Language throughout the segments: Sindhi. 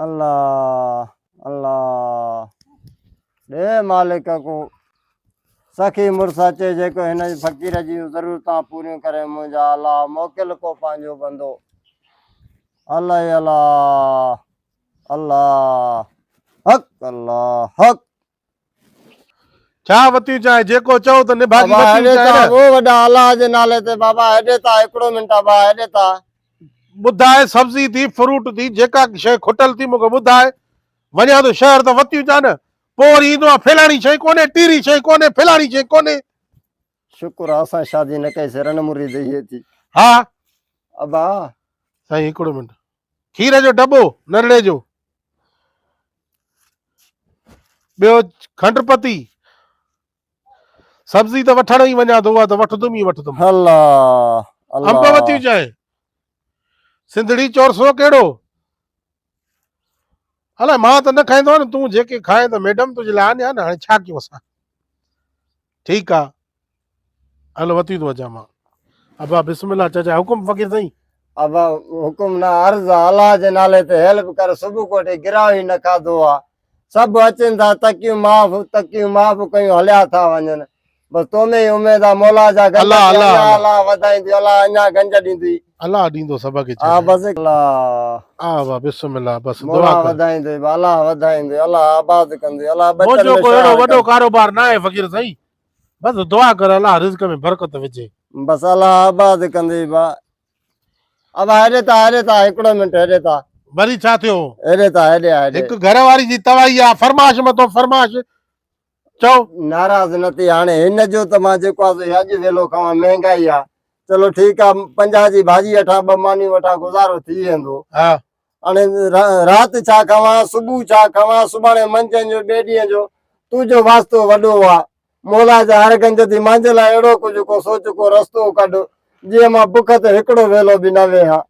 الله الله ڏي مالڪ ڪو سخي مڙس اچي جيڪو هن فقير جون ضرورتان پوريون ڪري منهنجا الله موڪل ڪو پنهنجو بندو الله الله الله حق الله حق ڇا وتيون چانهه جيڪو چئو ته نڀاڳي وتيون چانهه نه. او وڏا الله جي نالي تي بابا هيڏي تا هڪڙو منٽ ابا هيڏي تا. ٻڌاء سبزي ٿي فروٽ ٿي جيڪا شيء کٽل ٿي مونکي ٻڌاء وڃان ٿو شهر ته وتيون چانهه نه پوء وري ايندو آ فلاڻي شيء ڪونهي ٽيري شيء ڪونهي فلاڻي شيء ڪونهي. شڪر آ اسان شادي نه ڪئي سي رن مريد اهي ٿي. ها. ابا. سائين هڪڙو منٽ کير جو ڊٻو نرڙي جو ٻيو کنڊ پتي سبزي ته وٺڻ ئي وڃان ٿو اها ته وٺندم ئي وٺندم. الله الله. انب وتيون چانهه سنڌڙي چورسو ڪهڙو الائي مان ته نه کائيندو آهيان تون جيڪي کائين ته ميڊم تنهنجي لاء آڻيان نه هاڻي ڇا ڪيون اسان ٺيڪ آ هل وتي ٿو اچان مان ابا بسم الله چچا حڪم فقير سائين ابا حڪم نه عرض آ الله جي نالي تي هيلپ ڪر صبح ڪوٺي گراهه ئي نه کاڌو آ سڀ اچن ٿا تڪيون معاف تڪيون معاف ڪيون هليا ٿا وڃن بس تو ۾ ئي اميد آ مولا جا گنج الله الله اڃا الله وڌائيندي الله اڃا گنج ڏيندي الله ڏيندو سڀ کي ها بس الله آ وا بسم الله بس دعا ڪر وڌائيندي الله وڌائيندي الله آباد ڪندي الله ٻچن منهنجو ۾ ڪو اهڙو شاهه وڏو ڪاروبار نه آهي فقير سائين بس دعا ڪر الله رزق ۾ برڪت وجهي. بس الله آباد ڪندي با ابا هيڏي تا هيڏي تا هڪڙو منٽ هيڏي تا. وري ڇا ٿيو؟ هيڏي تا هيڏي آ هيڏي. هڪ گهر واري جي توائي آ فرماش مٿو فرماش چئو. ناراض نه ٿي هاڻي هن جو ته مان جيڪو آ سو هي اڄ ويلو کاوان مهنگائي آ چلو ٺيڪ آ 50 جي ڀاڄي وٺان ٻه مانيون وٺان گذارو ٿي ويندو. ها. هاڻي رات ڇا کاوان صبح ڇا کاوان سڀاڻي منجهند جو ٻئي ڏينهن جو تنهنجو واسطو وڏو آ مولا جا هر گنج ٿي مانجي لاء اهڙو ڪجهه ڪو سوچ ڪو رستو ڪڍ جيئن مان بک تي هڪڙو ويلو به نه ويهان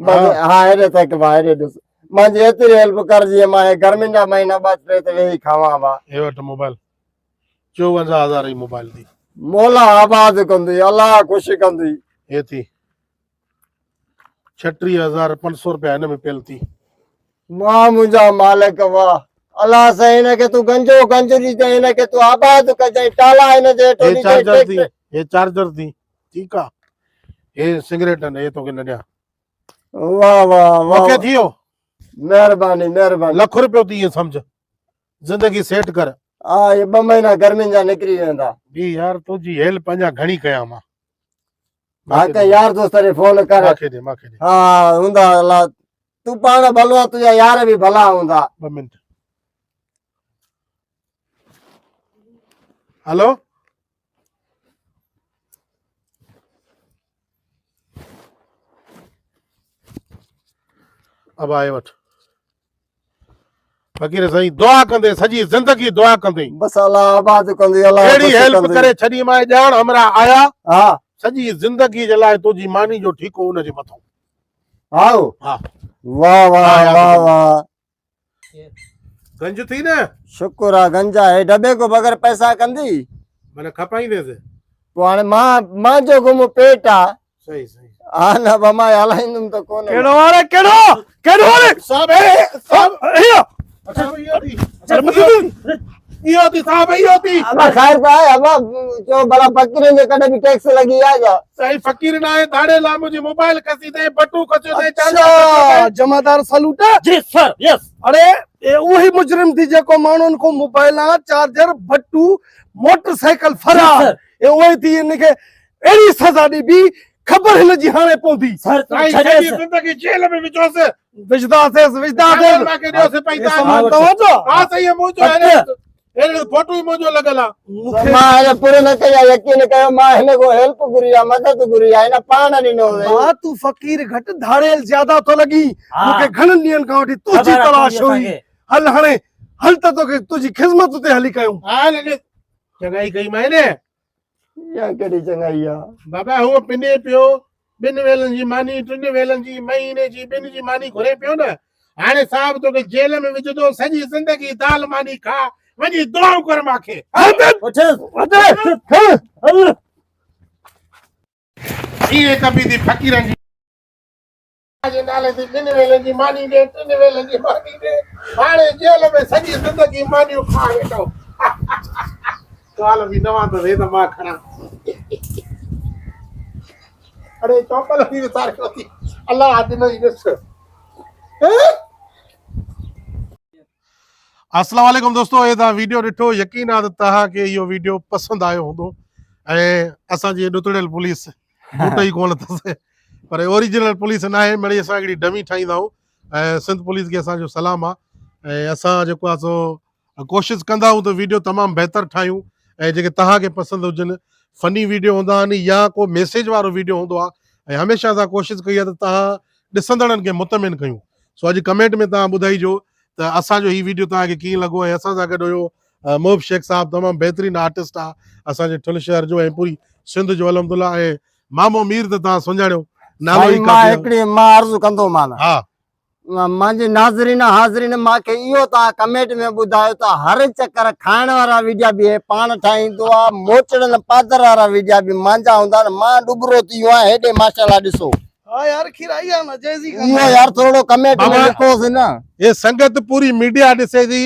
بس ها هيڏي ٿڪ ڀا هيڏي ڏس مانجي ايتري هيلپ ڪر جيئن مان هي گرمين جا مهينا ٻه ٽي ته ويهي کاوان ڀا. هي وٺ موبائل 54 هزار جي موبائل ٿي. مولا آباد ڪندي الله خوش ڪندي. هي ٿي 36500 روپيا هن ۾ پيل ٿي. واه منهنجا مالڪ واه الله سائين هن کي تون گنجو گنج ڏجانء هن کي تون آباد ڪجانء ٽالا هن جي هيٺو هي ڏجانء چارجر ٿي هي چارجر ٿي ٺيڪ آ هي سگريٽ آهن هي توکي نه ڏيان. واه واه واه اوڪي ٿي ويو. مهرباني مهرباني. لک روپيو ٿي ائين سمجهه زندگي سيٽ ڪر. آ هي ٻه مهينا گرمين جا نڪري ويندا. ٻي يار تنهنجي هيلپ اڃا گهڻي ڪيان مان. ها ڪنهن يار دوست ڏي فون ڪر. ماکي ڏي ماکي ڏي. ها هوندا الله تون پاڻ ڀلو آ تنهنجا يار به ڀلا هوندا. ٻه منٽ. هلو. ابا هي وٺ. فقير سائين دعا ڪندي سڄي زندگي دعا ڪندي. بس الله آباد ڪندي الله اهڙي هيلپ ڪري ڇڏي مان ڄاڻ همراهه آيا ها سڄي زندگي جي لاء تنهنجي ماني جو ٺيڪو ان جي مٿو ها ها واه واه واه واه گنج ٿي نه شڪر آ گنج آ هي ڊٻي کو بغير پئسا ڪندي معنی کپائينديس پوء هاڻي مان مانجو گم پيٽ آ صحيح صحيح ها نه به مان هلائيندم ته ڪونه ڪهڙو آري ڪهڙو ڪهڙو آري صاحب صاحب اهو اهو ٿي صاحب اهو ٿي ابا خير ته آهي ابا چو ڀلا فقيرن جي ڪڏهن به ٽيڪس لڳي آهي ڇا سائين فقير نه آهي ڌاڙي لا منهنجي موبائل کسي تي بٽو کسيو تي اڇا جمعدار سلوٽ جي سر يس اڙي اي اهو مجرم ٿي جيڪو ماڻهن کان موبائل چارجر بٽو موٽر سائيڪل فرار اي اهو ٿي ان کي اهڙي سزا ڏبي خبر هن جي هاڻي پوندي. سر تون سائين ڇڏيس. سڄي زندگي جيل ۾ وجهوس. وجهداسيس وجهداسيس. مان کي ڏيو سپاهي هي سامان توهان جو آ؟ ها سائين هي منهنجو آهي هي فوٽو ئي منهنجو لڳل آ. مون کي مان هن پر نه ڪئي آ يقين ڪيو مان هن کان هيلپ گهري آ مدد گهري آ هن پاڻ ڏنو هئي. ڀاء تون فقير گهٽ ڌاڙيل زياده ٿو لڳين. مون کي گهڻن ڏينهن کان وٺي تنهنجي خبر آ تلاش تنهنجي اسان هئي. کي. هل هاڻي هل ته توکي تنهنجي خذمت تي هلي ڪيون. هل هل چڱائي ڪئي مانء نه. اها ڪهڙي چڱائي آ. بابا هو پني پيو، ٻن ويلن جي ماني، ٽن ويلن جي، مهيني جي، ٻن جي ماني گهري پيو نه. هاڻي صاحب توکي جيل ۾ وجهندو، سڄي زندگي دال ماني کاء، وڃي دعائون ڪر مان کي. ائين ڪبي ٿي فقيرن جي. جي نالي تي ٻن ويلن جي ماني ڏي، ٽن ويلن جي ماني ڏي، هاڻي جيل ۾ سڄي زندگي مانيون کائي ويٺو. ٽوال به نوان اٿس، هي ته مان کڻان. اڙي چوپل به وساريو اٿي، الله ڏنو ئي ڏس. السلام عليڪم دوستو هي توهان ويڊيو ڏٺو يقين آ ته توهان کي اهو ويڊيو پسند آيو هوندو ۽ اسان جي ڏتڙيل پوليس بوٽ ئي ڪونه اٿس پر اوريجنل پوليس نه آهي مڙئي اسان هڪڙي ڊمي ٺاهيندا آهيون ۽ سنڌ پوليس کي اسان جو سلام آ ۽ اسان جيڪو آ سو ڪوشش ڪندا آهيون ته ويڊيو تمام بهتر ٺاهيون ۽ جيڪي توهان کي پسند هجن فني ويڊيو هوندا آهن يا ڪو ميسيج وارو ويڊيو هوندو آهي ۽ هميشه اسان ڪوشش ڪئي آهي ته توهان ڏسندڙن کي مطمئن ڪيون سو اڄ ڪمينٽ ۾ توهان ٻڌائجو ته اسان جو هي ويڊيو توهان کي ڪيئن لڳو ۽ اسان سان گڏ هيو محب شيخ صاحب تمام بهترين آرٽسٽ آ اسان جي ٺل شهر جو ۽ پوري سنڌ جو الحمدلله ۽ مامو مير ته توهان سڃاڻيو نالو ئي مان هڪڙي مان عرض ڪندو مان ها مانجي ناظرين حاضرين مان کي اهو توهان ڪمينٽ ۾ ٻڌايو ته هر چڪر کائڻ وارا ويڊيا به هي پاڻ ٺاهيندو آ موچڙن پادر وارا ويڊيا به مانجا هوندا آهن مان ڏٻرو ٿي ويو آهيان هيڏي ماشاءالله ڏسو ها يار کير آئي آ نه جيزي کان اهو يار ٿورڙو ڪمينٽ ۾ لکوس نه. هي سنگت پوري ميڊيا ڏسي ٿي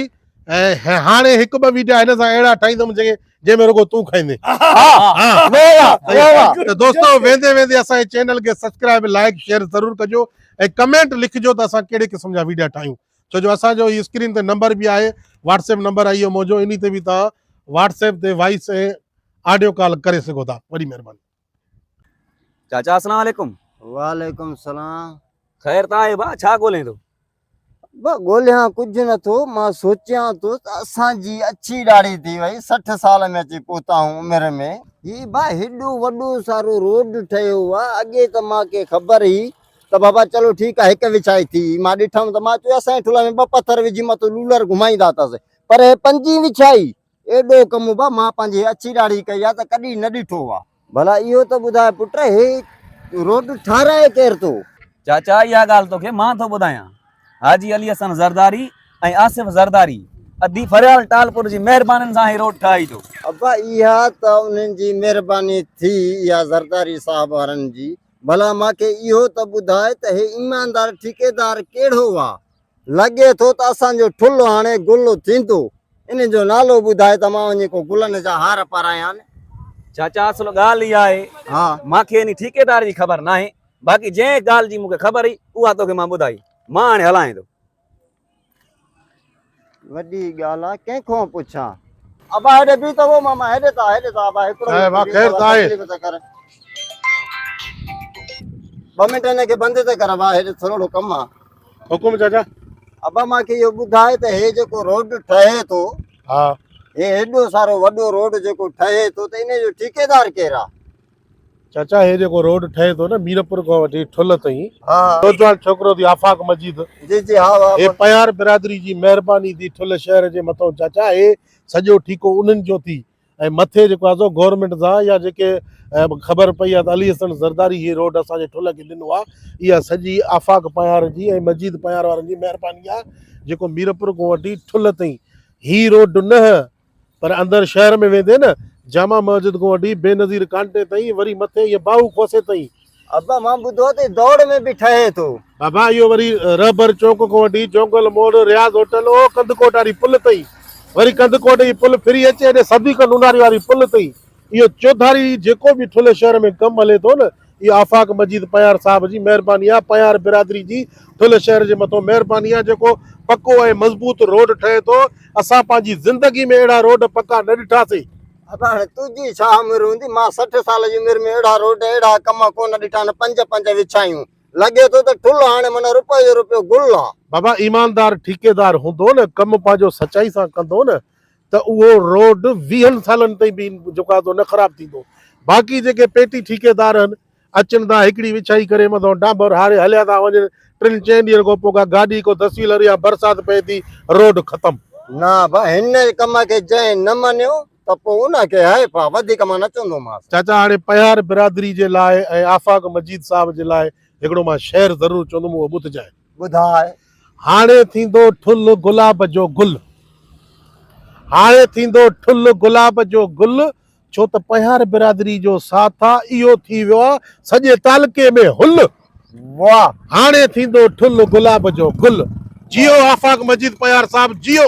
۽ هاڻي هڪ ٻه ويڊيا هن سان اهڙا ٺاهيندم جيڪي جنهن ۾ رڳو تون کائيندين. ها واه واه ته دوستو ويندي ويندي اسان جي چينل کي سبسڪرائب لائڪ شيئر ضرور ڪجو ۽ ڪمينٽ لکجو ته اسان ڪهڙي قسم جا ويڊيا ٺاهيون ڇو جو اسان جو هي اسڪرين تي نمبر به آهي واٽس ايپ نمبر آهي اهو منهنجو انهي تي به توهان واٽس ايپ تي وائس ۽ آڊيو ڪال ڪري سگهو ٿا وڏي مهرباني. چاچا اسلام عليڪم. وعليڪم السلام. خير ته آهي ڀاء ڇا ڳولين ٿو؟ ڀاء ڳوليان ڪجهه نه ٿو مان سوچيان ٿو ته اسان جي اڇي ڏاڙهي ٿي وئي 60 سال ۾ اچي پهتا آهيون عمر ۾. هي ڀاء هيڏو وڏو سارو روڊ ٺهيو آ اڳي ته مان کي خبر هئي ته بابا چلو ٺيڪ آ هڪ وڇائي ٿي مان ڏٺم ته مان چيو اسان جي ٺلهه ۾ ٻه پٿر وجهي مٿو لولر گهمائيندا اٿس پر هي پنجين وڇائي ايڏو ڪم به مان پنهنجي اڇي ڏاڙهي ڪئي آ ته ڪڏهن نه ڏٺو آ. ڀلا اهو ته ٻڌاء پٽ هي روڊ ٺاهرائي ڪير ٿو؟ چاچا اها ڳالهه توکي مان ٿو ٻڌايان. حاجي علي حسن زرداري ۽ آصف زرداري ادي فريال ٽالپر جي مهربانين سان هي روڊ ٺاهي ٿو. ابا اها ته انهن جي مهرباني ٿي اها زرداري صاحب وارن جي. ڀلا مان کي اهو ته ٻڌاء ته هي ايماندار ٺيڪيدار ڪهڙو آ؟ لڳي ٿو ته اسان جو ٺلهه هاڻي گل ٿيندو. ان جو نالو ٻڌاء ته مان وڃي ڪو گلن جا هار پارايان. چاچا اصل ڳالهه اها آهي ها. مان کي انهي ٺيڪيدار جي خبر ناهي باقي جنهن ڳالهه جي مون کي خبر هئي اها توکي مان ٻڌائي. مان هاڻي هلانء ٿو. وڏي ڳالهه آ ڪنهن کان پڇان. ابا هيڏي بيهه ته وو ماما هيڏي ته آ هيڏي ته آ ابا هڪڙو منٽ بيهه ته تڪليف ته ڪر. ٻه منٽ هن کي بند ته ڪر ابا هيڏي ٿورڙو ڪم آ. حڪم چاچا. ابا مان کي اهو ٻڌاء ته هي جيڪو روڊ ٺهي ٿو ها هي هيڏو سارو وڏو روڊ جيڪو ٺهي ٿو ته انهي جو ٺيڪيدار ڪير آ؟ چاچا هي جيڪو روڊ ٺهي ٿو نه ميرپور کان وٺي ٺل تائين ها نوجوان ڇوڪرو ٿي آفاق مجيد جي جي ها ها هي پيار برادري جي مهرباني ٿي ٺل شهر جي مٿو چاچا هي سڄو ٺيڪو انهن جو ٿي ۽ مٿي جيڪو آهي سو گورنمينٽ سان يا جيڪي خبر پئي آهي ته علي حسن زرداري هي روڊ اسان جي ٺل کي ڏنو آهي اها سڄي آفاق پيار جي ۽ مجيد پيار وارن جي مهرباني آهي جيڪو ميرپور کان وٺي ٺل تائين هي روڊ نه پر اندر شهر ۾ ويندي نه جامع مسجد کان وٺي بينظير ڪانٽي تائين وري مٿي ائين باهو کوسي تائين. ابا مان ٻڌو ته دوڙ ۾ به ٺهي ٿو. بابا اهو وري رهبر چوڪ کان وٺي جونگل موڙ رياض هوٽل او ڪنڌڪوٽ واري پل تائين وري ڪنڌڪوٽ جي پل ڦري اچي هيڏي صديق نوناري واري پل تائين اهو چوڌاري جيڪو به ٺلهه شهر ۾ ڪم هلي ٿو نه اهو آفاق مجيد پنهيار صاحب جي مهرباني آهي، پنهيار برادري جي ٺلهه شهر جي مٿو مهرباني آهي جيڪو پڪو ۽ مضبوط روڊ ٺهي ٿو، اسان پنهنجي زندگي ۾ اهڙا روڊ پڪا نه ڏٺاسين. ابا هاڻي تنهنجي ڇا عمر هوندي، مان 60 سال جي عمر ۾ اهڙا روڊ اهڙا ڪم ڪونه ڏٺا آهن، پنج پنج وڇايون، لڳي ٿو ته ٺلهه هاڻي معنيٰ روپئي جو روپيو گل آ. بابا ايماندار ٺيڪيدار هوندو نه، ڪم پنهنجو سچائي سان ڪندو نه ته اهو روڊ ويهن سالن تائين به جيڪو آهي سو نه خراب ٿيندو. باقي جيڪي پيٽي ٺيڪيدار آهن اچن ٿا هڪڙي وڇائي ڪري مٿان ڊانڀر هاري هليا ٿا وڃن ٽن چئن ڏينهن کان پوء ڪا گاڏي ڪو دسويلر يا برسات پئي ٿي روڊ ختم. نه ڀا هن ڪم کي جنهن نه مڃيو ته پوء ان کي حيف آ وڌيڪ مان نه چوندومانس. چاچا هاڻي پيار برادري جي لاء ۽ آفاق مجيد صاحب جي لاء هڪڙو مان شعر ضرور چوندم اهو ٻڌجانء. ٻڌاء. هاڻي ٿيندو ٺلهه گلاب جو گل. هاڻي ٿيندو ٺلهه گلاب جو گل، ڇو ته پنهيار برادري جو ساٿ آ، اهو ٿي ويو آ سڄي تعلقي ۾ هل. वाह हाणे थींदो ठुल गुलाब जो गुल। जियो आफाक मजीद पयार साहब जियो।